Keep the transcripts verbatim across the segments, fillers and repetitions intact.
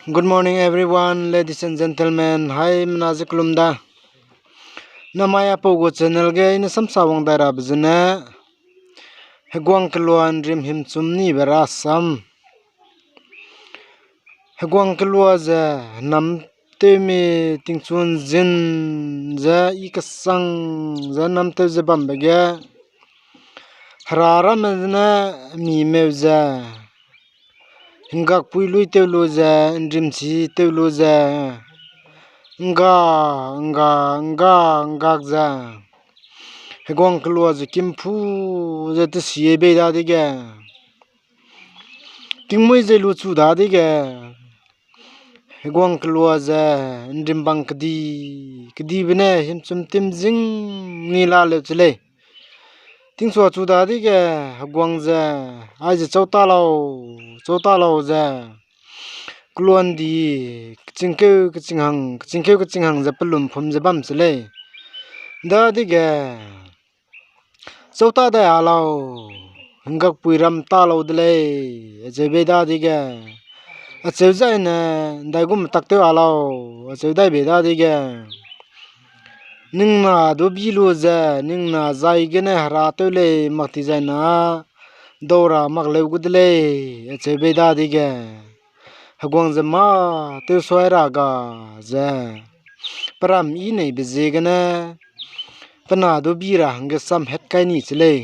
Good morning, everyone, ladies and gentlemen. Haimena ze kelum da. Namai apau gu channel ge i ne samsa wang dai rabe zene, Heguang kelua ’nrim himchum nibe rasam. Heguang kelua ze, nam tewmi tingchu ’nzin ze, i kesang ze nam tew ze bambe ge, hera ramme zene, mi meu ze, ’nggakpui lui tew lu ze, ’nrimchi tew lu ze, ’ngga, ’ngga, ’ngga, ’nggak ze, Heguang kelua ze kimphu ze tesiebe dadege, tingmuî ze lu chu dadege, Heguang kelua ze, ’nrimbang kedi, kedibe ne himchum tim zing ni laleu che lei. Tingsua chu dadege, heguang ze, aize chau ta lau, chau ta lau ze, kelua ’ndi, kechingkeu kechinghang, kechingkeu kechinghang ze pelum phum ze bam che lei. Dadege, chau ta dai a lau, ’nggakpui ram ta lau de lei, acheu bei dadege, acheu zaine, ’ndaigum tak tew a lau, acheu dai bei dadege, ning na du bi lu ze, ning na zai gene hera tew lei mak ti zaina, dau ra mak leu gu de lei, acheu bei dadege, heguang ze mâ tew suai ra ga ze, peram i neibe ziegene, pe na du bi ra hangge sam het kai ni che lei.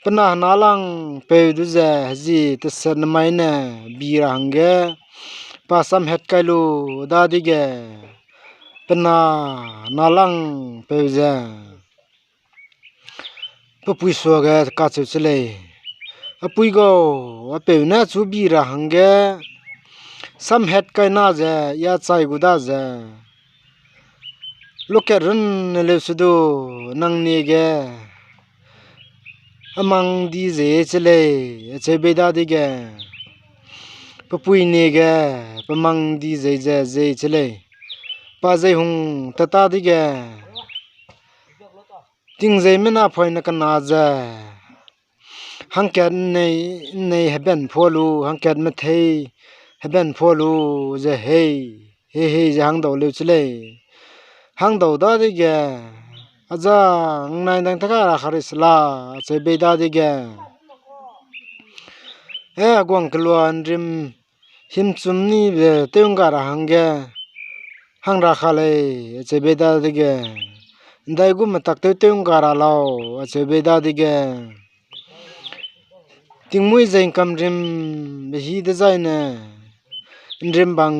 Pe na nalang peu du ze hezi teset nemai ne bi ra hangge, pa sam het kai lu dadege, pe na nalang peu ze, pe pui suage kacheu che lei. A pui gau, a peu ne chu bi ra hangge, sam het kai na ze, ya chai gu da ze, lukat runne leu se du, nang nie ge, a mang di zei che lei, acheu bei dadege, pe pui nie ge, pe mang di zei ze zei che lei. Pa zei hung tat ta dege, tingzeime napoine kena ze, hangkat ’nnei, ’nnei heben pua lu, hangkat methei heben pua lu, ze hei, hei, hei ze hangdau leu che lei. Hangdau dadege, a za, ’nnai dang taka ra kari se la, acheu bei dadege, e, heguang kelua ’nrim himchum nibe tew ’ngga ra hangge, hang ra ka lei, acheu bei dadege, ’ndaigum tak tew tew ’ngga ra lau, acheu bei dadege, tingmuî ze ’ngkamrimbe hî dezaine, ’nrimbang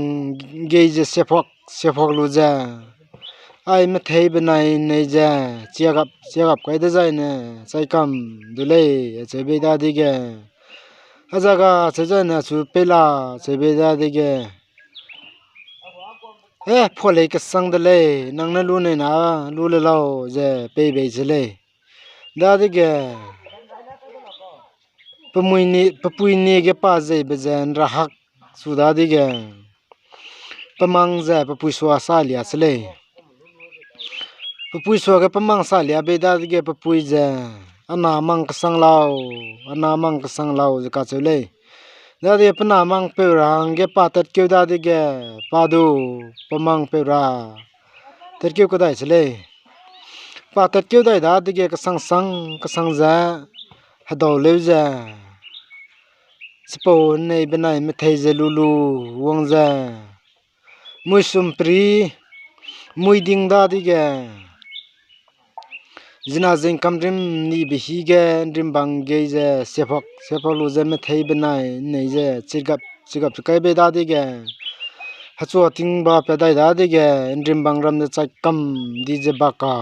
gei ze sepuak, sepuak lu ze, ai methei benai nei ze, chiagap, chiagap kai dezaine, chaikam du lei, acheu bei dadege, a za ga cheu zaine achu pei la, acheu bei dadege, e, pua lei kesang de lei, nang ne lu nei na, lu le lau, ze pei bei che lei. Dadege, pe mui ni, pe pui nie ge pa zeibe ze ’nrahak su dadege, pe mang ze pe pui sua salia che lei. Pe pui suage pe mang salia bei dadege pe pui ze, a na mang kesang lau, a na mang kesang lau ze kacheu lei. Dadege pe na mang peu ra hangge pa tatkeu dadege, pa du, pe mang peu ra tatkeu kedai che lei. Pa tatkeu dai dadege kesangsang, kesang ze, hedau leu ze, chipau ’nnei benai methei ze lu lu, wang ze, muisum pri, mui ding dadege, zina ze ’ngkamrim nibe hî ge ’nrimbang gei ze sepak, sepak lu ze methei benai ’nnei ze chigap, chigap chu kai bei dadege, hechua tingba pat dai dadege, ’nrimbang ram ze chaikam di ze baka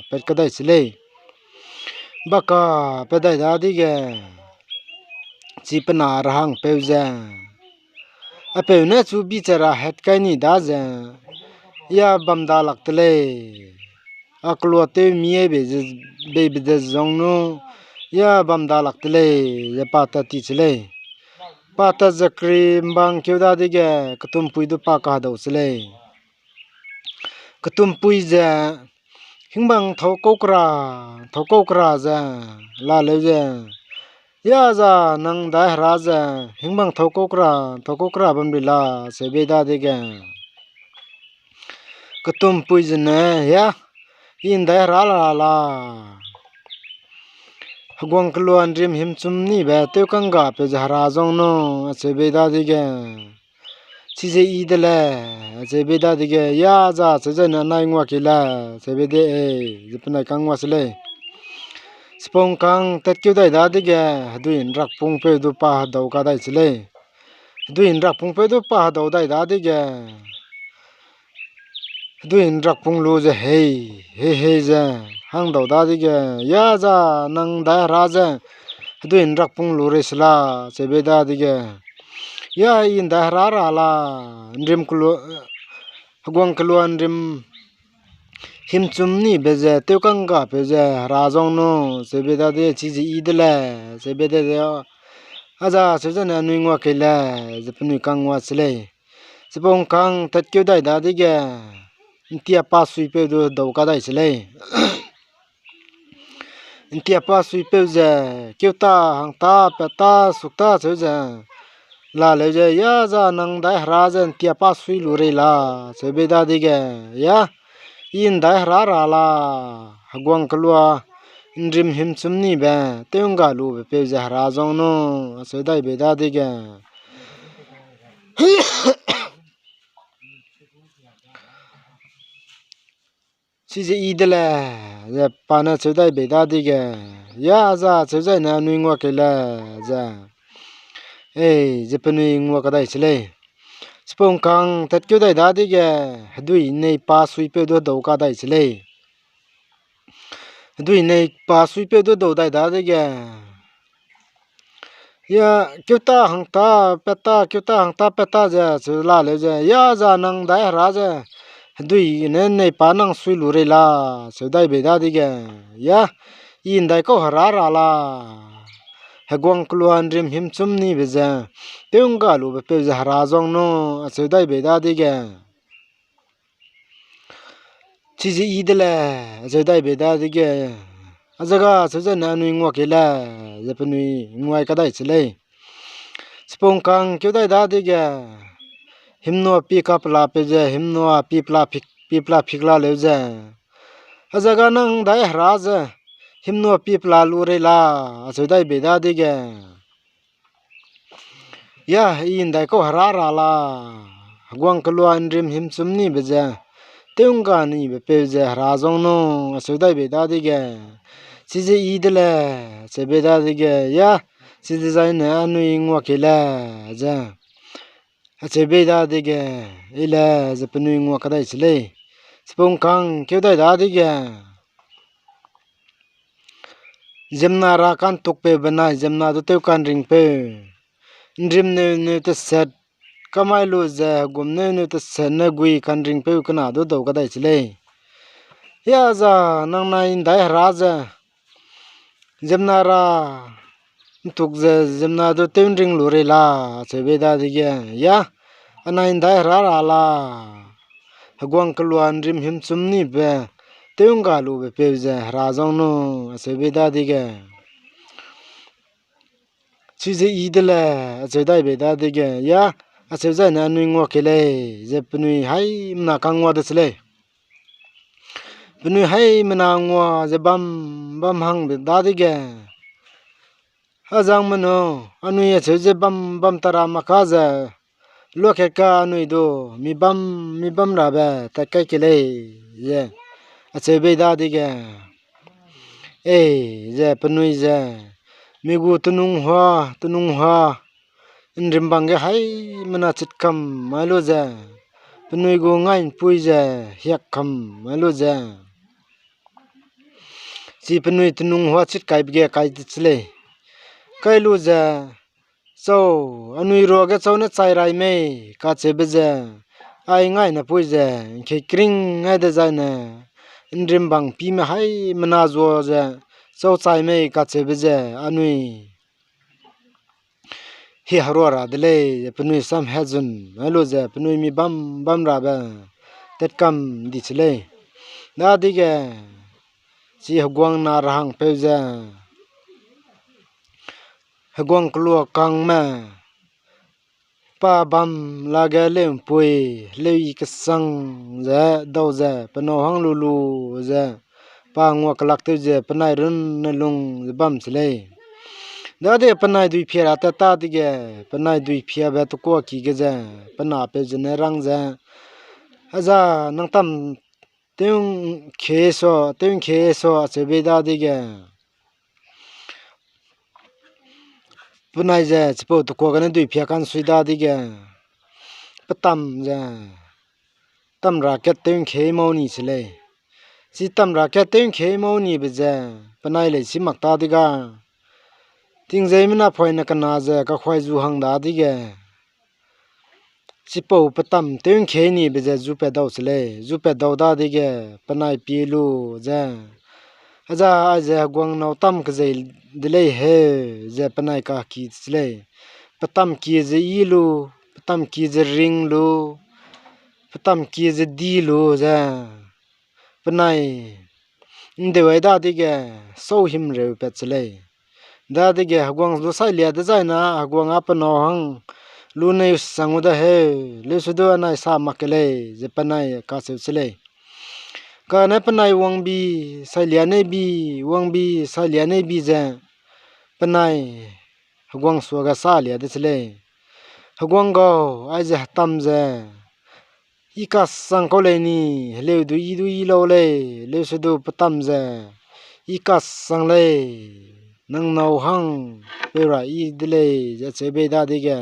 pat kedai che lei. Baka pat dai dadege, chi pe na rahangpeu ze, a peu ne chu bi che ra het kai ni da ze, ya bam da lak te lei. A kelua tew mi ai bei ze, beibe de zang nu, ya bam da lak te lei, ze pa tat ti che lei. Pa tat ze kerimbang keu dadege, ketumpui du pa kahedau che lei. Ketumpui ze, hingbang thau kau kera, thau kau kera ze, laleu ze, Ya za nang ’ndai hera ze, hingbang thau kau kera, thau kau kera bam ri la, acheu bei dadege. Ketumpui zene, ya, I ’ndai hera ra la. Heguang kelua ’nrim himchum nibe tewkanggape ze hera zang nu, acheu bei dadege. Chize I de le, acheu bei dadege, ya za acheu zene anai ngua kei le, acheu bei de e, ze penai kang ngua se lei. Chipau ’ngkang tatkeu dai dadege, hedui ’nrakpungpeu du pa hedau ka dai se lei. Hedui ’nrakpungpeu du pa hedau dai dadege, hedui ’nrakpung lu ze hei, hei, hei ze, hangdau dadege, ya za nang ’ndai hera ze, hedui ’nrakpung lu rei se la, acheu bei dadege, ya I ’ndai hera ra la, ’nrim kelua, heguang kelua ’nrim himchum nibe ze tewkanggape ze hera zang nu, acheu bei dade, chize I de le, acheu bei dade, a za acheu zene anui ngua kei le, ze penui kang ngua se lei. Chipau ’ngkang tatkeu dai dadege, ’ntia pa suipeu du hedau ka dai se lei. ’Ntia pa suipeu ze, keuta, hangta, peta, sukta cheu ze, laleu ze, ya za nang ’ndai hera ze ’ntia pa sui lu rei la, acheu bei dadege, ya, I ’ndai hera ra la, heguang kelua, ’nrim himchum nibe, tew'ngga lube peu ze hera zang nu, acheu dai bei dadege. Chize I de le, ze pa ne acheu dai bei dadege, ya za acheu zaine anui ngua kei le, ze, ei, ze penui ngua kadai se lei. Chipau ’ngkang tatkeu dai dadege, hedui nei pa suipeu du hedau kadai se lei. Hedui nei pa suipeu du hedau dai dadege, ya, keuta hangta peta, keuta hangta peta ze cheu laleu ze, ya za nang ’ndai hera ze, hedui gene nei pa nang sui lu rei la, acheu dai bei dadege, ya, I ’ndaikau hera ra la, heguang kelua ’nrim himchum nibe ze, tew'ngga lube peu ze hera zang nu, acheu dai bei dadege. Chize I de le, acheu dai bei dadege, a ze ga acheu zaine anui ngua kei le, ze penui nguai kadai se lei. Chipau ’ngkang keu dai dadege, himnua pi kapelapeu ze, himnua pi pela pik, pi pela pik laleu ze, a ze ga nang ’ndai hera ze, himnua pi pela lu rei la, acheu dai bei dadege, ya, I ’ndaikau hera ra la, heguang kelua ’nrim himchum nibe ze, tew'ngga nibe peu ze hera zang nu, acheu dai bei dadege, chize I de le, acheu bei dadege, ya, chize zaine anui ngua kei le, ze, acheu bei dadege, I le, ze penui ngua kadai se lei. Chipau ’ngkang keu dai dadege, ziemmena ra ka'ntukpeu benai ziemmena du tew ka'nringpeu, ’nrimneu neu teset, kamai lu ze hegumneu neu teset ne gui ka'nringpeu kena du dau kadai se lei. Ya za, nang nai ’ndai hera ze, ziemmena ra ’ntuk ze ziemmena du tew ’nring lu rei la, acheu bei dadege, ya, anai ’ndai hera ra la, heguang kelua ’nrim himchum nibe, tew'ngga lube peu ze hera zang nu, acheu bei dadege. Chize I de le, acheu dai bei dadege, ya, acheu zaine anui ngua kei lei, ze penui haimena kangngua de se lei. Penui haimena ngua ze bam, bam hang be dadege, a zangme nu, anui acheu ze bam, bam tara maka ze, luakat ka anui du, mi bam, mi bam rabe tat kai kei lei, ze, acheu bei dadege, ei, ze penui ze, mi gu tenung hua, tenung hua, ’nrimbang ge haimena chit kam mai lu ze, penui gu ngai ’mpui ze, hiak kam mai lu ze, chi penui tenung hua chit kaibe ge kai de se lei. Kai lu ze, chau, anui ruage chau ne chai rai mei, kacheube ze, ai ngai ne pui ze, ’ngkei kring ngai dezaine, ’nrimbang pîme haimena zua ze, chau chai mei, kacheube ze, anui hi herua ra de lei, ze penui sam hezun, ai lu ze penui mi bam bam rabe, tat kam di se lei. Dadege, chi heguang na rahangpeu ze, heguang keluakangme pa bam lage leu'mpui, leu i kesang ze dau ze, penâu hang lu lu ze, pa nguakelak tew ze penai runne lung ze bam se lei. Dadege penai duipia ra tat ta dege, penai duipiabe tekuaki ge ze, pe napeu zene rang ze, Aza nang tam tew'ngkie sua, tew'ngkie sua, acheu bei dadege, penai ze chipau tekua gene duipia ka'nsui dadege, pe tam ze, tam ra kat tew'ngkie mau ni se lei. Chi tam ra kat tew'ngkie mau nibe ze, penai lei si mak ta dega, tingzeime napoine kena ze kahuai zu hang dadege, chipau pe tam tew'ngkie nibe ze zu pat dau se lei. Zu pat dau dadege, penai pie lu ze, Aza aize heguang nâu tam kezei de lei heu, ze penai kaki se lei. Pe tam kie ze yi lu, pe tam kie ze ring lu, pe tam kie ze di lu ze, penai ’ndeu ai dadege, sâu himreu pat se lei. Dadege heguang du sailia dezai na, heguang â penâu hang lu neu sang gu da heu, leusedu anai sa mak ke lei, ze penai kacheu se lei. Kane penai wangbi, sailia neibi, wangbi, sailia neibi ze, penai heguang suage salia de se lei. Heguang gau, aize hetam ze, i kasang kau lei ni, heleu du i du i lau lei, leusedu pe tam ze, i kasang lei, nang nâu hang peu ra i de lei, ze acheu bei dadege,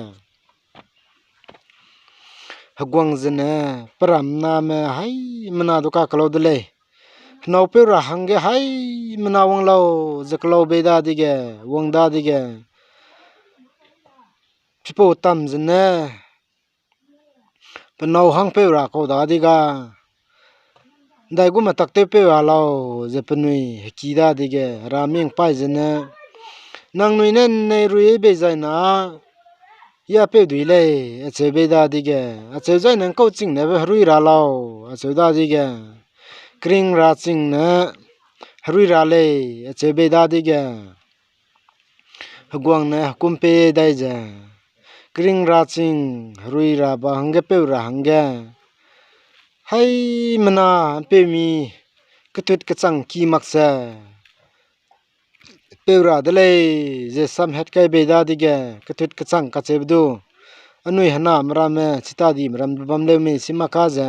heguang zene, pe ramname haimena du kakelau de lei. Henâu peu ra hangge haimena wang lau, ze kelau bei dadege, wang dadege, chipau tam zene, penâu hang peu ra kau dadege, ’ndaigum metak tew peu ra lau, ze penui heki dadege, Hera ming paî zene, nangnui ne ’nnei rui bei zai na, ya peu dui lei, acheu bei dadege, acheu zai ne ’ngkau ching ne herui ra lau, acheu dadege, kering ra ching ne herui ra lei, acheu bei dadege, heguang ne hekum pei dai ze, kering ra ching herui ra ba hangge peu ra hangge, haimena ’mpeumi ketut kechang ki mak ze peu ra de lei, ze samhat kai bei dadege, ketut kechang kacheube du, anui hename ramme chitadime ram bam leu mei si mak ka ze,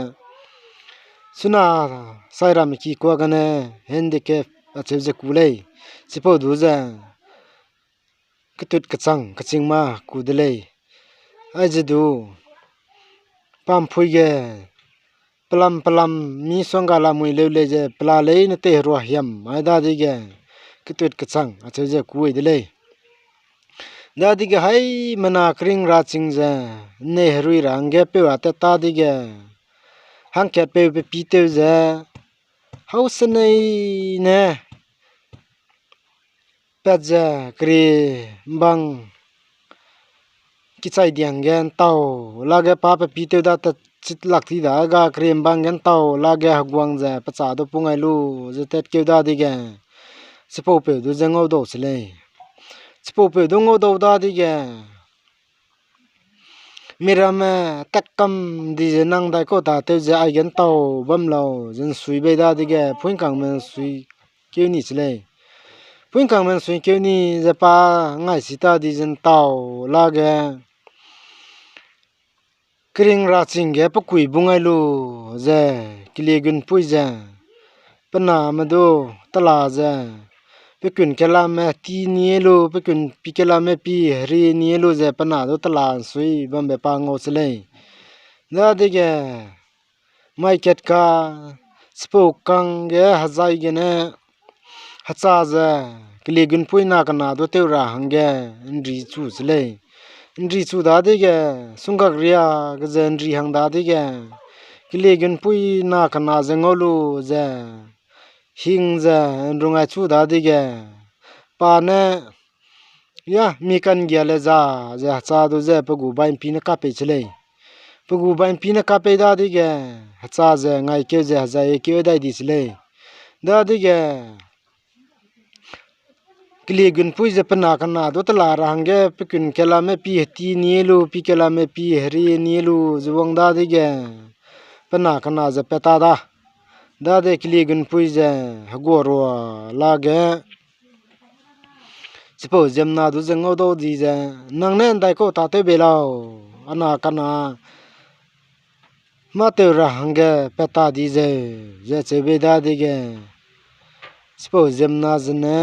suna sai ramme ki kua gene, handicap acheu ze ku lei, chipau du ze, ketut kechang keching ma ku de lei. Aize du, pampui ge, pelam pelam, mi suangga lamui leu lei ze, pela leine tei herua hiam ai dadege, ketut kechang acheu ze ku ai de lei. Dadege haimena kering ra ching ze, ’nnei herui ra hangge peu ra tat ta dege, hangkatpeu pe pî tew ze, hau senei ne, pat ze kerie ’mbang kichai diang ge ’ntau lage pa pe pî tew da tat chit lak ti da ga kerie ’mbang ge ’ntau lage heguang ze pecha du pung ai lu ze tatkeu dadege, chipaupeu du ze ngaudau se lei. Chipaupeu du ngaudau dadege, miramme tatkam di ze nang daikau ta tew ze aige ’ntau bam lau ze ’nsui bei dadege, puingkangme ’nsui keu ni se lei. Puingkangme ’nsui keu ni ze pa ngai si ta di ze ’ntau lage, kering ra ching ge pe kui bung ai lu ze, kelie gunpui ze, pe name du tela ze, pe kun kelame ti ni lu, pe kun pi kelame pi heri ni lu ze pe na du tela ’nsui bambe pa ngau se lei. Dadege, mai kat ka, chipau kang ge hezai gene, hecha ze, kelie gunpui na kena du tew ra hangge, ’nri chu se lei. ’Nri chu dadege, sunggak ria ge ze ’nri hang dadege, kelie gunpui na kena ze ngau lu ze, hing ze ’nrung ai chu dadege, pa ne, ya, mi ka'nggia le za, ze hecha du ze pe gu bai ’mpi ne kapei se lei. Pe gu bai ’mpi ne kapei dadege, hecha ze ngaikeu ze hezai keu dai di se lei. Dadege, Keliegunpui ze pe na kena du tela ra hangge pe kun kelame pi heti nie lu, pi kelame pi heri nie lu ze wang dadege, pe na kena ze pat ta da. Dade Keliegunpui ze heguarua lage, chipau ziemmena du ze ngau dau di ze, nang ne ’ndaikau tâtew bei lau, a na kena mâ tew ra hangge pat ta di zeu, ze acheu bei dadege, chipau ziemmena zene,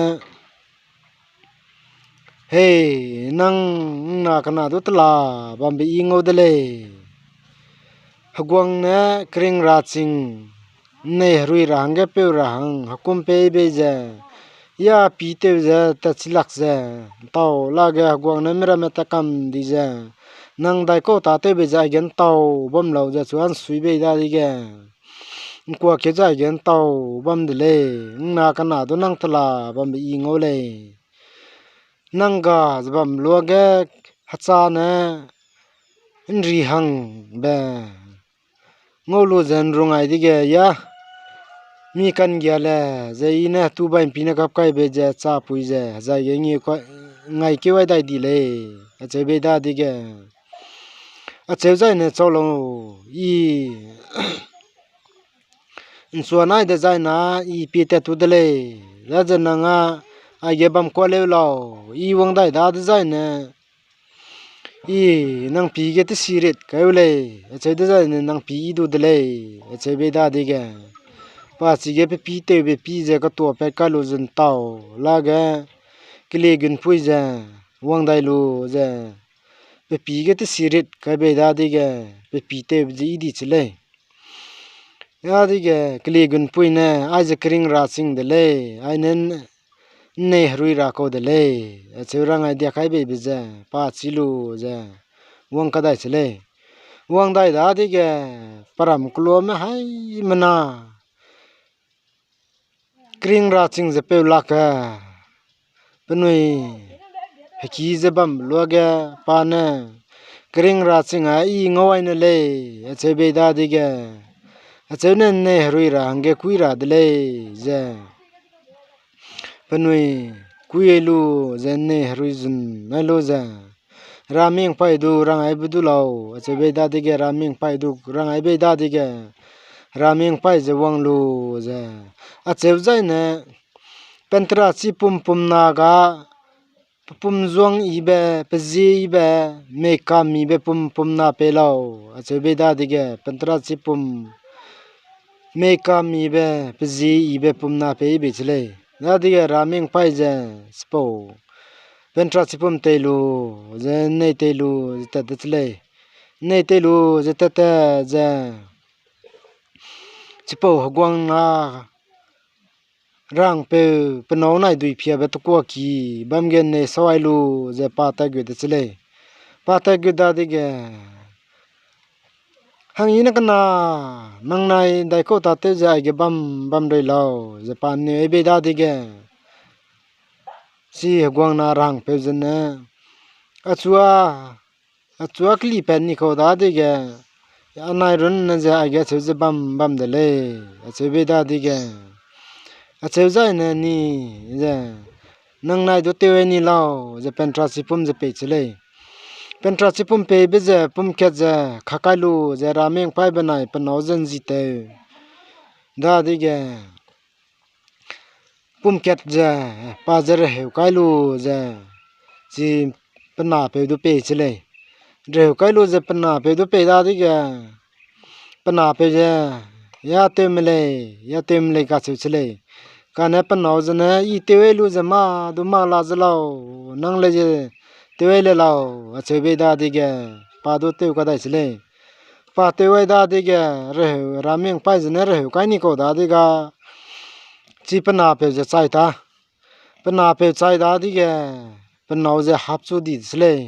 Hei, nang ’nna kena du tela bambe I ngau de lei. Heguang ne kering ra ching, ’nnei herui ra hangge peu ra hang hekum pei bei ze, ya pî tew ze tatchi lak ze, ’ntau lage heguang ne miramme tat kam di ze, nang ’ndaikau tâtew bei ze aige ’ntau bam lau ze chu ’nsui bei dadege, ’ngkuakeu ze aige ’ntau bam de lei, ’nna kena du nang tela bambe I ngau lei. Nang ga ze bam luage hecha ne ’nri hangbe ngau lu ze ’nrung ai dege ya, mi ka'nggia le ze I ne hetu bai ’mpi ne kap kai bei ze chapui ze hezai ge ngi ngaikeu ai dai di lei, acheu bei dadege, acheu zaine chau lau, I ’nchua nai dezai na I pie tat tu de lei, daze nang â aige bam kuâ leu lau, I wang dai da dezai ne, I nang pî ge tesirit kai u lei, acheu dezai ne nang pî I du de lei, acheu bei dadege, pa chige pe pî tewbe pî ze ketuapat kai lu ze ’ntau lage, Keliegunpui ze wang dai lu ze, pe pî ge tesirit kai bei dadege, pe pî tewbe ze I di che lei. Dadege Keliegunpui ne, aize kering ra ching de lei, ai ne ’nnei herui ra kau de lei, acheu rang ai dia kai beibe ze, pa chî lu ze, wang kadai che lei. Wang dai dadege, peram keluame haimena, kering ra ching ze peu lak ge, penui heki ze bam luage pa ne, kering ra ching a I ngau ai ne lei, acheu bei dadege, acheu ne ’nnei herui ra hangge kui ra de lei, ze penui kui lu ze ’nnei herui zun ai lu ze, Ramengpai du rang aibe du lau, acheu bei dadege Ramengpai du rang ai bei dadege, Ramengpai ze wang lu ze, acheu zaine, pentra chipum pum na ga, pepum zuang yibe, pezie yibe, meikamibe pum pum na pei lau, acheu bei dadege pentra chipum meikamibe, pezie yibe pum na pei bei che lei. Dadege Ramengpai ze, chipau pentra chipum tei lu ze ’nnei tei lu ze tat de che lei. ’Nnei tei lu ze tat te ze, chipau heguang na rangpeu pe nâu nai duipiabe tekuaki bam ge ’nnei sau ai lu ze pa tat gut de che lei. Pa tat gut dadege, hang I ne kena, nang nai ’ndaikau tâtew ze aige bam bam rei lau, ze pa ’nnei ai bei dadege, chi heguang na rangpeu zene, achua, achua kelipat ni kau dadege, anai runne ze aige acheu ze bam bam de lei, acheu bei dadege, acheu zaine ni ze, nang nai du tew ai ni lau, ze pentra chipum ze pei che lei. Pentra chipum peibe ze pum kat ze kakai lu ze Ramengpaibe nai pe nâu ze ’nzi tew dadege, pum kat ze pa ze reheu kai lu ze, chi pe napeu du pei che lei. Reheu kai lu ze pe napeu du pei dadege, pe napeu ze, ya tew me lei, ya tew me lei kacheu che lei. Kane pe nâu zene, I tew ai lu ze mâ du mâ la ze lau, nang le ze tew ai le lau, acheu bei dadege, pa du tew kadai che lei. Pa tew ai dadege, reheu, Ramengpai zene reheu kai ni kau dadege, chi pe napeu ze chai ta. Pe napeu chai dadege, pe nâu ze hap chu di de che lei.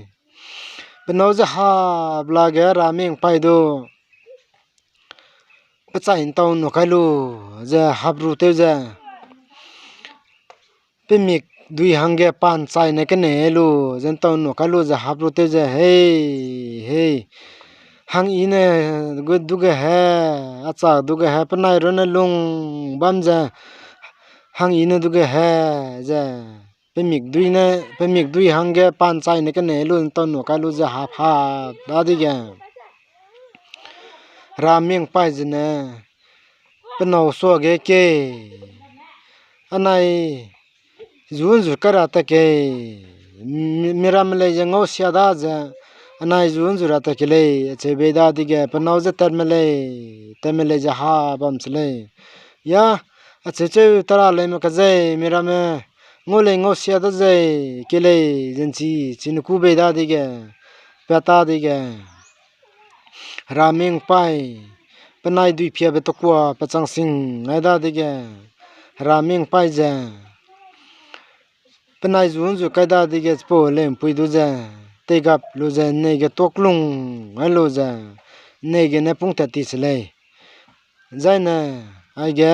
Pe nâu ze hap lage Ramengpai du pe chai ’ntau nu kai lu ze hap ru tew ze, pe mik dui hangge pan chaine kene lu ze ’ntau nu kai lu ze hap ru tew ze, hei, hei, hang I ne gu duge he, achak duge he, penai runne lung bam ze, hang I ne duge he, ze pe mikdui ne, pe mikdui hangge pa ’nchai ne kenei lu ’ntau nu kai lu ze hap hap dadege, Hera mengpai zene, pe nâu suage kei, anai zu ’nzut kai ra tat kei, mi-, miramme lei ze ngau sia da ze, anai zu ’nzut ra tat kei lei, acheu bei dadege, pe nâu ze tatme lei, tatme lei ze ha bam se lei. Ya, acheu cheu ta ra leime kazei, miramme ngau lei ngau sia da zei, kei lei, ze ’nchi, chine kû bei dadege, pa ta dege, Hera mengpai, penai duipiabe tekua pe chang sing ai dadege, Hera mengpai ze, penai zu ’nzut kai dadege chipau heleu'mpui du ze, teigap lu ze ’nnei ge tuâklung ai lu ze, ’nnei gene pungtat ti se lei. Zaine, aige,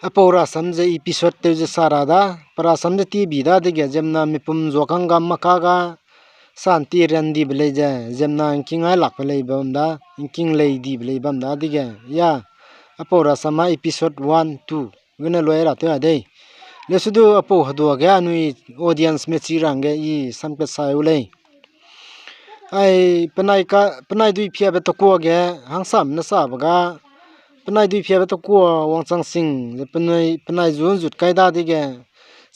apau rasam ze episode tew ze sa ra da, pe rasam ze tibi dadege ziemmena mipum zuakang gam maka ga, sa ’nti rian dibe lei ze, ziemmena ’ngking ai lakbe lei bam da, ’ngking lei dibe lei bam dadege, ya, apau rasam a episode one, two gene lui ra tew a dei. Leuse du apau heduage anui audienceme chi ra hangge i sampat sai u lei. Ai, penai ka, penai duipiabe tekua ge, hangsam ne sabe ga, penai duipiabe tekua wangchang sing ze penai, penai zu ’nzut kai dadege,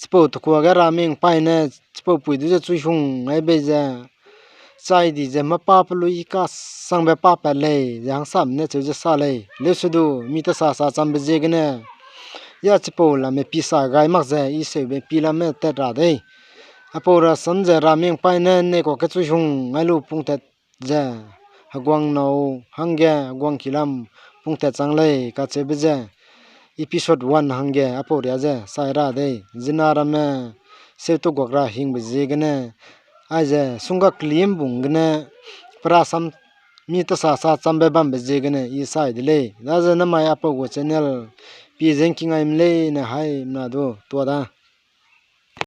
chipau tekua ge Hera mengpai ne, chipau pui du ze chuihung ai bei ze, chai di ze mâ pa pelui kasangbe pa pat lei ze hangsam ne cheu ze sa lei. Leuse du, mi tesa sa chambe ziegene, ya chipau lamme pi sa gai mak ze, i seube pi lamme tat ra dei. Apau rasam ze Hera mengpai ne ’nnei kuâ kechuihung ai lu pungtat ze, heguang nâu hangge heguang kilam pungtat chang lei kacheube ze, episode one hangge apau ria ze sai ra dei. Zina ramme seutu guak ra hingbe ziegene, aize sungga kelimbung gene, pe rasam mi tesa sa chambe bambe ziegene i sai de lei. Daze namai apau gu channel pi ze ’ngking aime leine haimena du tua da.